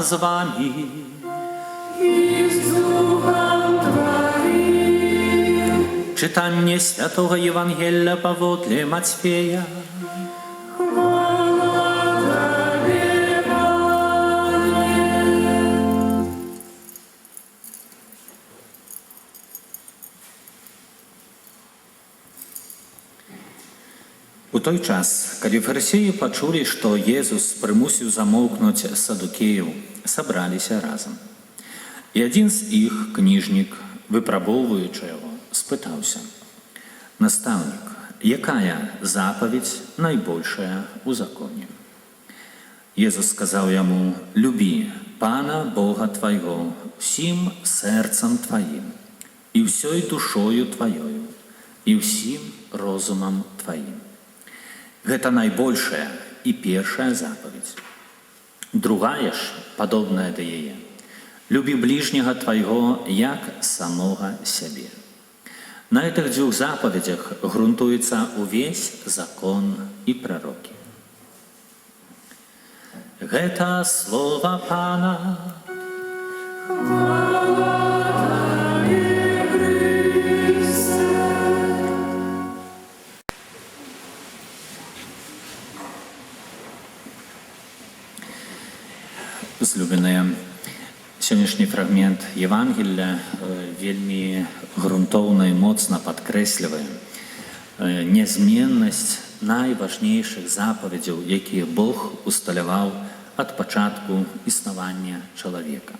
Пан з вамі. І з духам тваім. Чытанне святога Евангелля паводле Мацвея. Хвала Табе, Пане. У той час, калі фарысеі пачулі, што Езус прымусіў замоўкнуць садукеяў, сабраліся разам. І адзін з іх, кніжнік, выпрабоўваючы яго, спытаўся: «Настаўнік, якая запаведзь найбольшая ў законе?» Езус сказаў яму: «Любі Пана Бога твайго ўсім сэрцам тваім, і ўсёй душою тваёю, і ўсім розумам тваім». Гэта найбольшая і першая запаведзь. Другая ж, падобная да яе: любі бліжняга твайго, як самога сябе. На гэтых дзвюх запаведзях грунтуецца ўвесь закон і прарокі. Гэта слова Пана. Хвала Табе, Хрысце. Узлюбленыя, сённяшні фрагмент Евангелля вельмі грунтоўна і моцна падкрэслівае нязменнасць найважнейшых запаведзяў, якія Бог усталяваў ад пачатку існавання чалавека.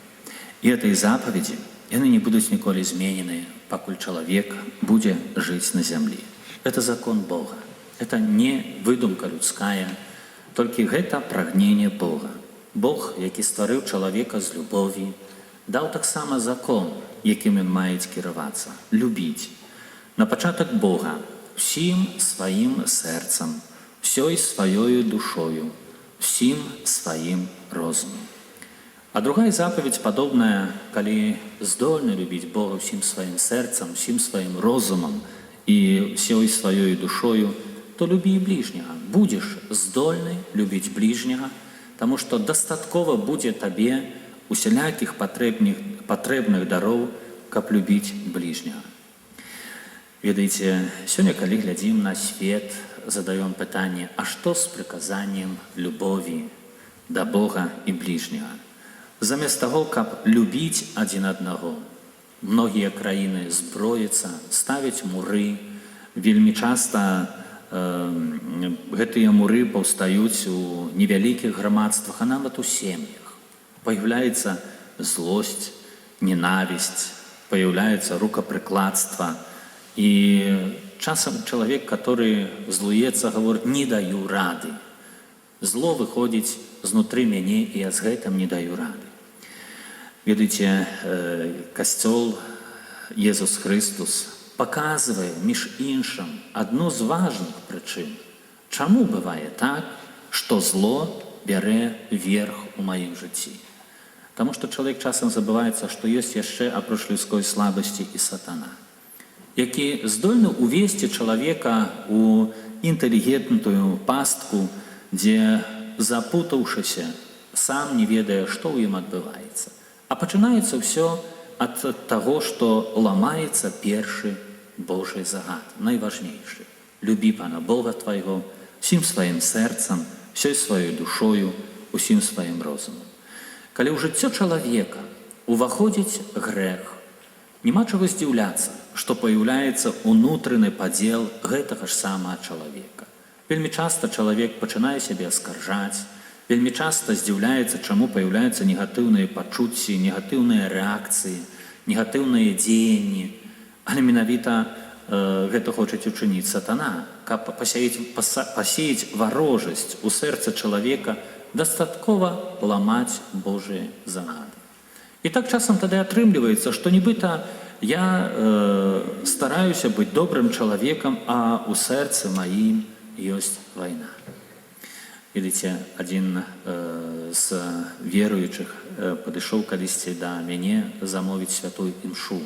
І гэтыя запаведзі, яны не будуць ніколі зменены, пакуль чалавек будзе жыць на зямлі. Это закон Бога. Это не выдумка людская, толькі гэта прагненне Бога. Бог, які стварыў чалавека з любові, даў таксама закон, якім ён мае кіравацца, любіць. На пачатак Бога усім сваім сэрцам, усёй сваёю душою, усім сваім розумам. А другая запаведзь падобная: калі здольны любіць Бога ўсім сваім сэрцам, усім сваім розумам і ўсёй сваёй душою, то любі і бліжняга. Будзеш здольны любіць бліжняга, таму што дастаткова будзе табе усялякіх патрэбных дароў, каб любіць бліжняга. Ведаеце, сёння, калі глядзім на свет, задаём пытанне: а што з прыказаннем любові да Бога і бліжняга? Замест таго, каб любіць адзін аднаго, многія краіны зброяцца, ставяць муры, вельмі часта гэтыя муры паўстаюць у невялікіх грамадствах, а нават у сем'ях. Паяўляецца злосць, ненавісць, паяўляецца рукапрыкладства. І часам чалавек, который злуецца, гаворыць: «Не даю рады. Зло выходзіць знутры мяне, і я з гэтым не даю рады». Ведаеце, касцёл, Езус Хрыстус паказвае, між іншым, адну з важных прычын, чаму бывае так, што зло бярэ верх у маім жыцці. Таму што чалавек часам забываецца, што ёсць яшчэ апроч людской слабасці і сатана, які здольны увесці чалавека у інтэлігентную пастку, дзе, запутаўшыся, сам не ведае, што ў ім адбываецца. А пачынаецца ўсё ад таго, што ламаецца першы Божы загад, найважнейшы: «Любі Пана Бога твайго усім сваім сэрцам, усёй сваёй душою, усім сваім розумам». Калі ў жыццё чалавека уваходзіць грэх, няма чаго здзіўляцца, што паяўляецца унутраны падзел гэтага ж самага чалавека. Вельмі часта чалавек пачынае сябе аскаржаць, вельмі часта здзіўляецца, чаму паяўляюцца негатыўныя пачуцці, негатыўныя рэакцыі, негатыўныя дзеянні. Але менавіта гэта хочаць учыніць сатана, каб пасеяць варожасць у сэрца чалавека, дастаткова ламаць Божыя загады. І так часам тады атрымліваецца, што нібыта я стараюся быць добрым чалавекам, а ў сэрцы маім ёсць вайна. Ведаеце, адзін з веруючых падышоў калісьці да мяне замовіць святую імшу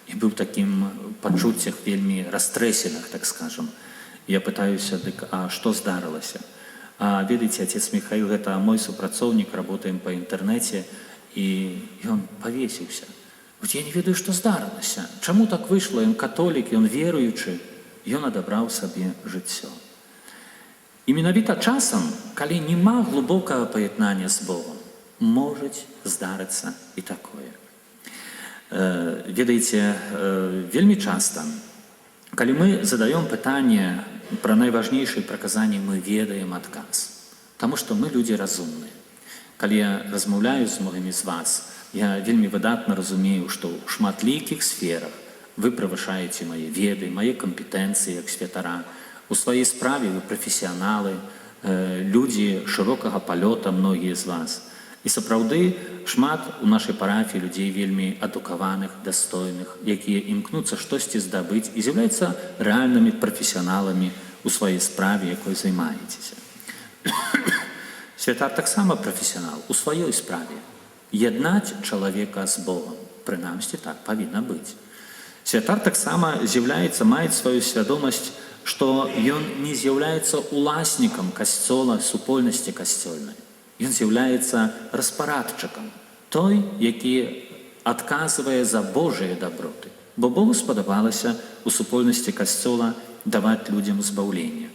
і быў такім пачуццях вельмі растрэсеных, так скажем. Я пытаюся: «Дык а што здарылася?» А ведаеце, отец Михаил — гэта мой супрацоўнік, работаем па інтэрнэце, і ён павесіўся. Вот я не ведаю, што здарылася. Чаму так выйшла? Ён католік, ён веруючы, ён адабраў сабе жыццё. І менавіта часам, калі няма глубокага паяднання з Богом, можаць здарыцца і такое. Ведаеце, вельмі часта, калі мы задаём пытанне пра найважнейшыя прыказанні, мы ведаем адказ. Таму што мы людзі разумныя. Калі я размаўляю з многімі з вас, я вельмі выдатна разумею, што ў шматлікіх сферах вы прывышаеце мае веды, мае кампетэнцыі як святара. У сваёй справе вы прафесіяналы, людзі шырокага палёта, многія з вас. І сапраўды шмат у нашай парафіі людзей вельмі адукаваных, дастойных, якія імкнуцца штосьці здабыць і з'яўляюцца рэальнымі прафесіяналамі у сваёй справе, якой займаецеся. Святар таксама прафесіянал у сваёй справе. Яднаць чалавека з Богом. Прынамсі, так павінна быць. Святар таксама з'яўляецца, мае сваю свядомасць, што ён не з'яўляецца уласнікам касцёла, супольнасці касцёльнай. Ён з'яўляецца распарадчыкам, той, які адказвае за Божыя даброты. Бо Богу спадабалася у супольнасці касцёла даваць людзям збаўленне.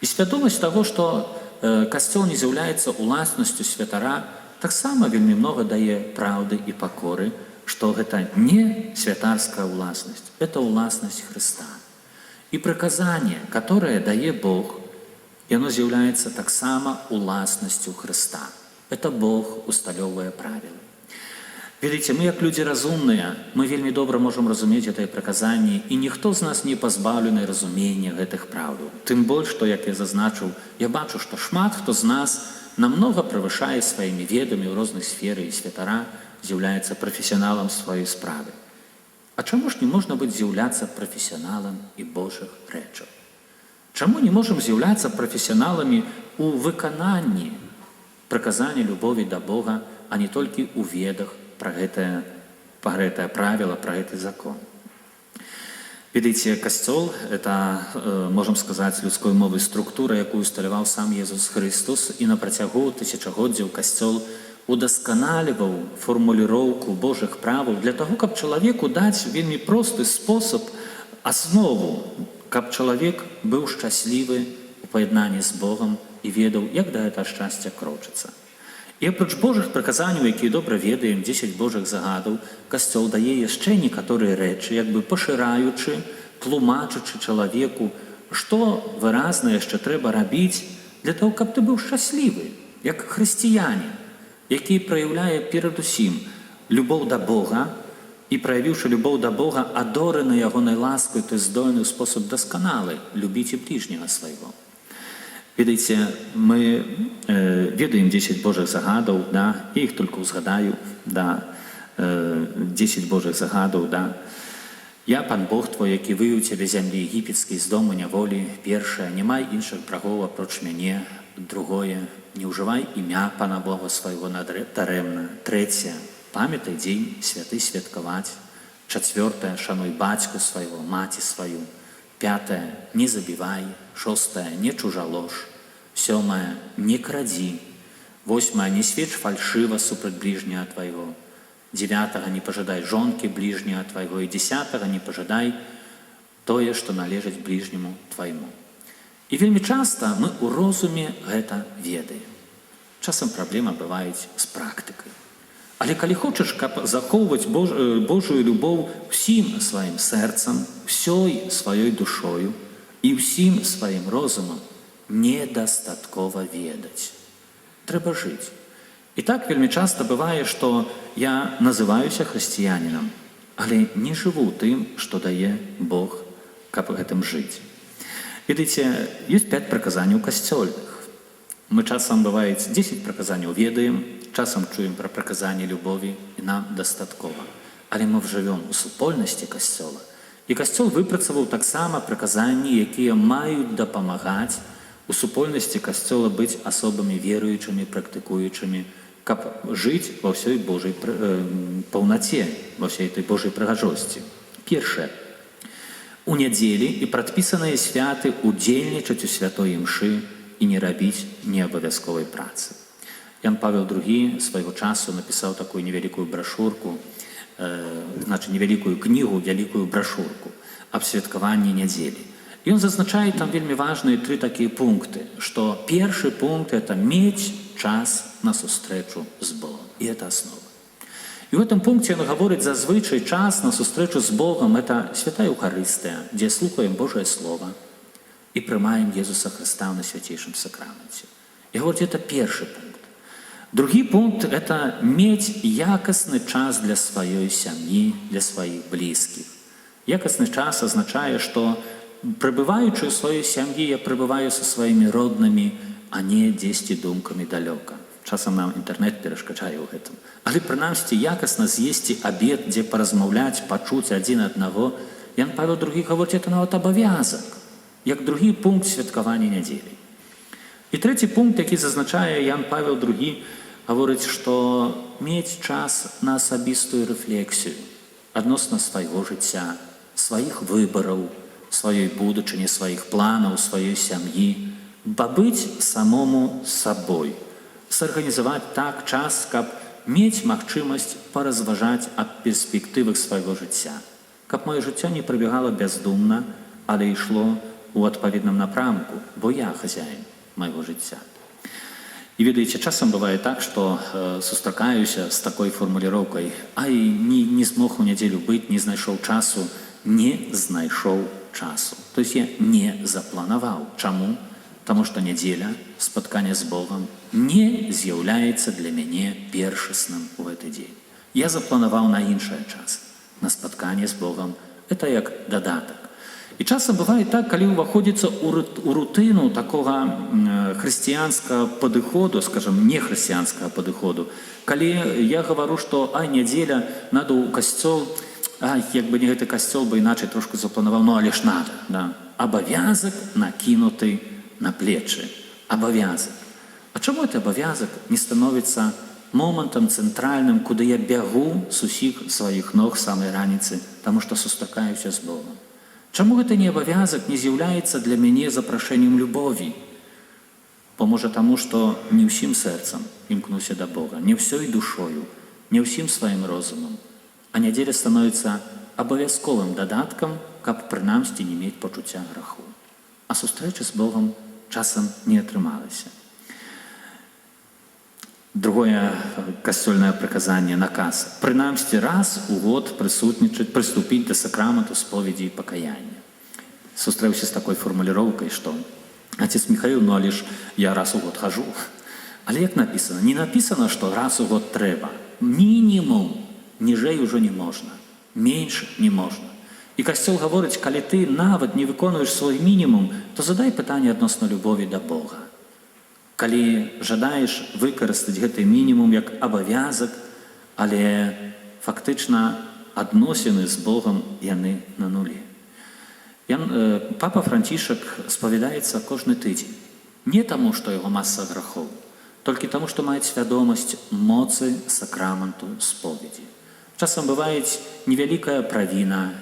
І свядомасць таго, што касцёл не з'яўляецца уласнасцю святара, таксама вельмі многа дае праўды і пакоры, што гэта не святарская ўласнасць, это ўласнасць Хрыста. І прыказанне, которое дае Бог, яно з'яўляецца таксама уласнасцю Хрыста. Это Бог усталёўвае правілы. Ведаеце, мы, як людзі разумныя, мы вельмі добра можам разумець гэтае прыказанне, і ніхто з нас не пазбаўлены разумення гэтых праўдаў. Тым больш, што, як я зазначыў, я бачу, што шмат хто з нас намнога прывышае сваімі ведамі ў розных сферы і святара з'яўляецца прафесіяналам сваёй справы. А чаму ж не можна быць з'яўляцца прафесіяналам і Божых рэчаў? Чаму не можам з'яўляцца прафесіяналамі ў выкананні прыказання любові да Бога, а не толькі ў ведах пра гэтае правіла, пра гэты закон? Ведаеце, касцёл — это, можам сказаць людской мовы, структура, якую усталяваў сам Езус Хрыстус, і на працягу тысячагоддзяў касцёл удасканальваў фармуліроўку Божых праваў для таго, каб чалавеку даць вельмі просты спосаб, аснову, каб чалавек быў шчаслівы у паяднанні з Богам і ведаў, як да гэтага шчасця крочыцца. І апроч Божых прыказанняў, якія добра ведаем, 10 Божых загадаў, касцёл дае яшчэ некаторыя рэчы, як бы пашыраючы, тлумачачы чалавеку, што выразна яшчэ трэба рабіць для таго, каб ты быў шчаслівы, як хрысціянін, які праяўляе перадусім любоў да Бога і, праявіўшы любоў да Бога, адораны ягонай ласкай, ты здольны ў спосаб дасканалы любіць і бліжняга свайго. Ведаеце, мы ведаем 10 Божых загадаў, да, я іх только узгадаю, да, 10 Божых загадаў, да. Я Пан Бог твой, які вывеў цябе з зямлі егіпецкай, з дому няволі. Першае: не май іншых брагоў апроч мяне. Другое: не ўжывай імя Пана Бога свайго дарэмна. Трэцяе: памятай дзень святы святкаваць. Чацвёртае: шануй бацьку свайго, маці сваю. Пятае: не забівай. Шостае: не чужалож. Сёмае: не крадзі. Восьмае: не сведч фальшыва супраць бліжняга твайго. Дзявятага: не пажадай жонкі бліжняга твайго. І дзясятага: не пажадай тое, што належыць бліжняму твайму. І вельмі часта мы ў розуме гэта ведаем. Часам праблема бываюць з практыкай. Але калі хочаш, каб захоўваць Божую любоў усім сваім сэрцам, усёй сваёй душою і ўсім сваім розумам, недастаткова ведаць. Трэба жыць. І так вельмі часта бывае, што я называюся хрысціянінам, але не жыву тым, што дае Бог, каб гэтым жыць. Ведаеце, ёсць пяць прыказанняў касцёльных. Мы часам, бываюць, 10 прыказанняў ведаем, часам чуем пра прыказанне любові, і нам дастаткова. Але мы жывём у супольнасці касцёла. І касцёл выпрацаваў таксама прыказанні, якія маюць дапамагаць у супольнасці касцёла быць асобамі веруючымі, практыкуючымі, каб жыць ва ўсёй Божай паўнаце, ва ўсёй той Божай прыгажосці. Першае: у нядзелі і прадпісаныя святы удзельнічаць у святой імшы і не рабіць неабавязковай працы. Ян Павел II свайго часу напісаў такую невялікую брашурку, значит, невялікую кнігу, вялікую брашурку аб святкаванні нядзелі. Ён зазначае там вельмі важныя тры такія пункты, што першы пункт — это мець час на сустрэчу з Богом. І это основа. І в этом пункце ён гаворыць: зазвычай час на сустрэчу з Богом — это святая Eucharыстыя, дзе слухаем Божае Слово і прымаем Езуса Хрыста ў Найсвяцейшым сакраменце. І гаворыць, это першы пункт. Другі пункт — это мець якасны час для сваёй сям'і, для сваіх блізкіх. Якасны час азначае, што, прыбываючы ў сваёй сям'і, я прыбываю са сваімі роднымі, а не дзесьці думкамі далёка. Часам нам інтэрнэт перашкаджае ў гэтым. Але прынамсі якасна з'есці абед, дзе паразмаўляць, пачуць адзін аднаго. Ян Павел II гаворыць, это нават абавязак, як другі пункт святкавання нядзелі. І трэці пункт, які зазначае Ян Павел II, гаворыць, што мець час на асабістую рэфлексію адносна свайго жыцця, сваіх выбараў, сваёй будучыні, сваіх планаў, сваёй сям'і, пабыць самому з сабой, сарганізаваць так час, каб мець магчымасць паразважаць аб перспектывах свайго жыцця, каб маё жыццё не прабегала бяздумна, але ішло ў адпаведным напрамку, бо я хазяін майго жыцця. І ведаеце, часам бывае так, што сустракаюся з такой фармуліроўкай: «Ай, не змог у нядзелю быць, не знайшоў часу, не знайшоў часу». То есть я не запланаваў. Чаму? Таму што нядзеля, спатканне з Богам не з'яўляецца для мяне першасным у гэты дзень. Я запланаваў на іншае час. На спатканне з Богам это як дадатак. І часам бывае так, калі ўваходзіцца ў рутыну такога хрысціянскага падыходу, скажем, не хрысціянскага падыходу, калі я гавару, што ай, нядзеля, надо ў касцёл, ай, як бы не гэты касцёл бы іначай трошку запланаваў, ну але ж надо, да. Абавязак накінуты на плечы. Абавязак. А чаму гэты абавязак не становіцца момантам цэнтральным, куды я бягу з усіх сваіх ног самай раніцы, таму што сустракаюся з Богом? Чаму гэты не абавязак не з'яўляецца для мяне запрашэннем любові? Бо можа таму, што не ўсім сэрцам імкнуся да Бога, не ўсёй душою, не ўсім сваім розумам, а нядзеля становіцца абавязковым дадаткам, каб прынамсі не мець пачуцця граху. А сустрэчы з Богом часам не атрымалася. Другое касцёльнае прыказанне, наказ: прынамсі раз у год прысутнічаць, прыступіць да сакраменту споведзі і пакаяння. Сустрэўся з такой фармуліроўкай, што отец Михаил, ну але ж я раз у год хожу. Але як написано? Не написано, што раз у год трэба. Мінімум, ніжэй ужо не можна, менш не можна. І касцёл гаворыць, калі ты нават не выконваеш свой мінімум, то задай пытанне адносна любові да Бога. Калі жадаеш выкарыстаць гэты мінімум як абавязак, але фактычна адносіны з Богам яны на нулі. Папа Францішак спавядаецца кожны тыдзень. Не таму, што яго маса грахоў, толькі таму, што мае свядомасць моцы сакраменту споведзі. Часам бывае невялікая правіна,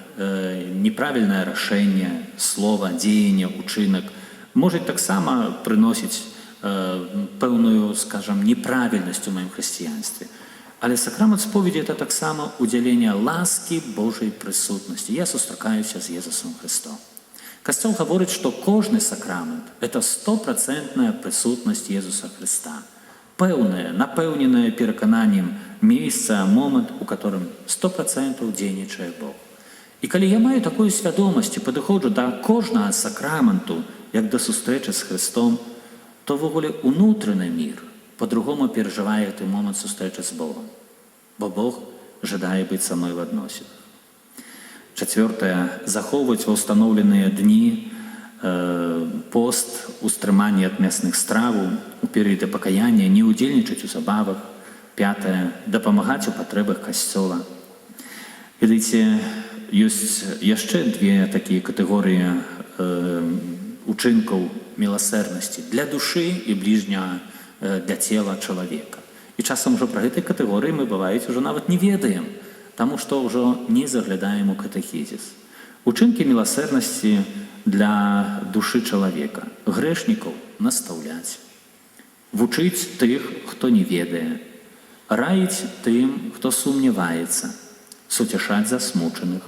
неправільнае рашэнне, слова, дзеянне, учынак можа таксама прыносіць пэўную, скажем, неправільнасць у маім хрысціянстве. Але сакрамент споведзі — это таксама удзяленне ласкі Божай прысутнасці. Я сустракаюся з Езусам Христом. Касцёл гаворыць, што кожны сакрамент — это стопроцентная прысутнасць Езуса Христа. Пэўнае, напэўненае перакананнем месца, момант, у которым 100% дзейнічае Бог. І калі я маю такую свядомасць і падыходжу да кожнага сакраменту, як да сустрэчы з Христом, то ўвогуле унутраны мір по-другому перажывае гэты момант сустрэчы з Богом. Бо Бог жадае быць са мной в адносінах. Чацвёртае: захоўваць ва ўстаноўленыя дні пост, устрыманне ад мясных страваў, у перыяды пакаяння не ўдзельнічаць у забавах. Пятае: дапамагаць у патрэбах касцёла. Ведаеце, ёсць яшчэ две такія катэгорыі учынкаў міласэрнасці для душы і бліжняга, для цела чалавека. І часам ужо пра гэтай катэгорыі мы, бываюць, ужо нават не ведаем, таму што ўжо не заглядаем у катэхізіс. Учынкі міласэрнасці для душы чалавека. Грэшнікаў настаўляць, вучыць тых, хто не ведае, раіць тым, хто сумняваецца, суцяшаць засмучаных,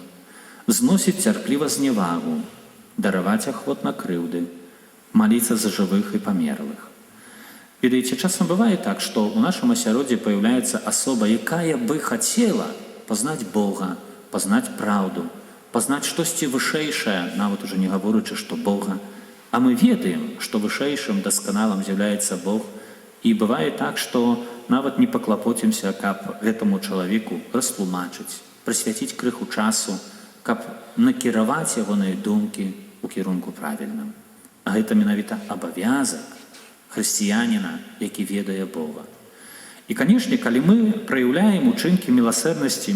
зносіць цярпліва зневагу, дараваць ахвотна крыўды, маліцца за жывых і памерлых. Ведаеце, часам бывае так, што ў нашым асяроддзі паяўляецца асоба, якая бы хацела пазнаць Бога, пазнаць праўду, пазнаць штосьці вышэйшае, нават ужо не гаворачы, што Бога. А мы ведаем, што вышэйшым, дасканалым з'яўляецца Бог. І бывае так, што нават не паклапоцімся, каб гэтаму чалавеку растлумачыць, прысвяціць крыху часу, каб накіраваць ягоныя думкі ў кірунку правільным. А гэта менавіта абавязак хрысціяніна, які ведае Бога. І, канешне, калі мы праяўляем учынкі міласэрнасці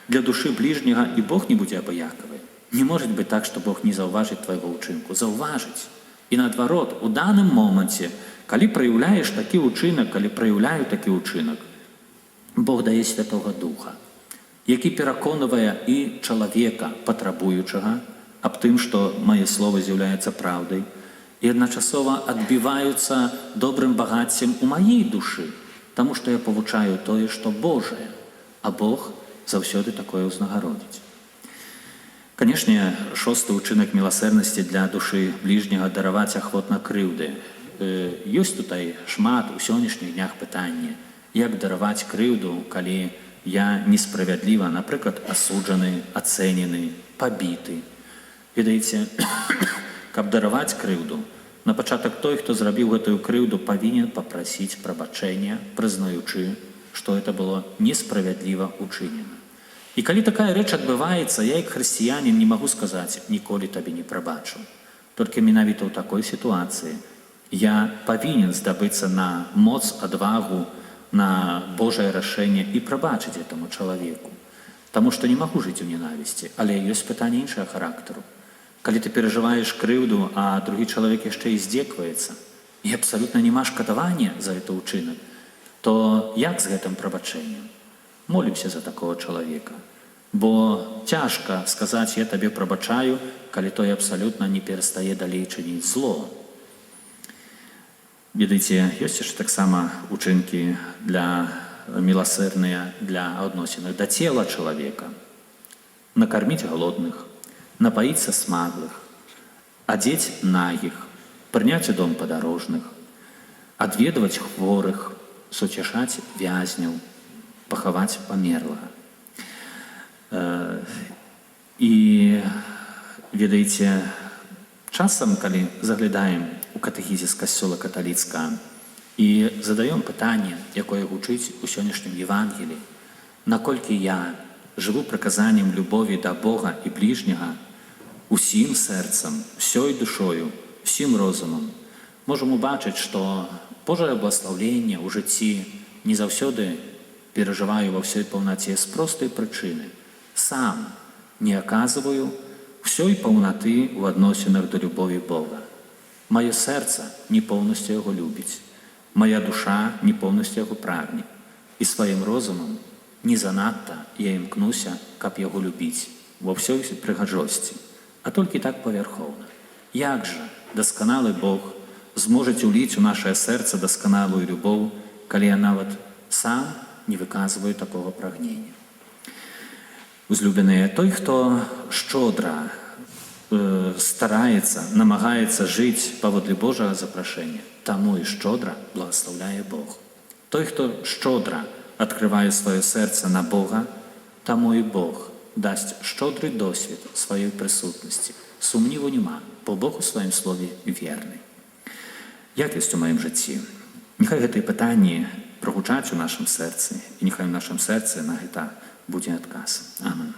для душы бліжняга, і Бог не будзе абыякавы. Не может быть так, што Бог не заўважыць твайго ўчынку, заўважыць. І наадварот, у даным моманце, калі праяўляеш такі ўчынак, калі праяўляю такі ўчынак, Бог дае Святога Духа, які пераконвае і чалавека, патрабуючага, аб тым, што мае словы з'яўляецца праўдай, і адначасова адбіваюцца добрым багаццем у маей душы, таму што я павучаю тое, што Божае, а Бог заўсёды такое ўзнагародзіць. Канешне, шосты ўчынак міласэрнасці для душы бліжняга — дараваць ахвотна крыўды. Ёсць тутай шмат у сённяшніх днях пытанне, як дараваць крыўду, калі я несправядліва, напрыклад, асуджаны, ацэнены, пабіты. Ведаеце, каб дараваць крыўду, на пачатак той, хто зрабіў гэтую крыўду, павінен папрасіць прабачэння, прызнаючы, што это было несправядліва учынена. І калі такая рэч адбываецца, я як хрысціянін не магу сказаць: «Ніколі табе не прабачу». Толькі менавіта ў такой сітуацыі я павінен здабыцца на моц, адвагу, на Божае рашэнне і прабачыць этому чалавеку. Таму што не магу жыць у ненавісці, але ёсць пытанне іншага характару. Калі ты перажываеш крыўду, а другі чалавек яшчэ і здзекваецца, і абсалютна няма шкадавання за это ўчынак, то як з гэтым прабачэннем? Молімся за такого чалавека. Бо цяжка сказаць: «Я табе прабачаю», калі той абсалютна не перастае далей чыніць зло. Ведаеце, ёсць яшчэ таксама учынкі для міласэрныя для адносінах да цела чалавека. Накарміць галодных, напаіць засмаглых, адзець нагіх, прыняць у дом падарожных, адведваць хворых, суцяшаць вязняў, пахаваць памерлага. І ведаеце, часам, калі заглядаем у катэхізіс Касцёла каталіцкага і задаём пытанне, якое гучыць у сённяшнім Евангелі, наколькі я жыву прыказаннем любові да Бога і бліжняга усім сэрцам, усёй душою, усім розумам, можам убачыць, што Божае благаслаўленне ў жыцці не заўсёды перажываю ва ўсёй паўнаце з простай прычыны: сам не аказваю ўсёй паўнаты ў адносінах да любові Бога. Маё сэрца не поўнасцю яго любіць, моя душа не поўнасцю яго прагне, і сваім розумам не занадта я імкнуся, каб яго любіць ва ўсёй прыгажосці, а толькі так павярхоўна. Як жа дасканалы Бог зможа ўліць у нашае сэрца дасканалую любоў, калі я нават сам не выказваю такога прагнення? Узлюбленыя, той, хто шчодра стараецца, намагаецца жыць паводле Божага запрашэння, таму і шчодра благаслаўляе Бог. Той, хто шчодра адкрывае сваё сэрца на Бога, таму і Бог дасць шчодры досвед сваёй прысутнасці. Сумніву няма, бо Бог у сваім слове верны. Як ёсць у маім жыцці? Няхай гэтыя пытанні прагучаць у нашым сэрцы, і няхай у нашым сэрцы на гэта будзе адказ. Амен.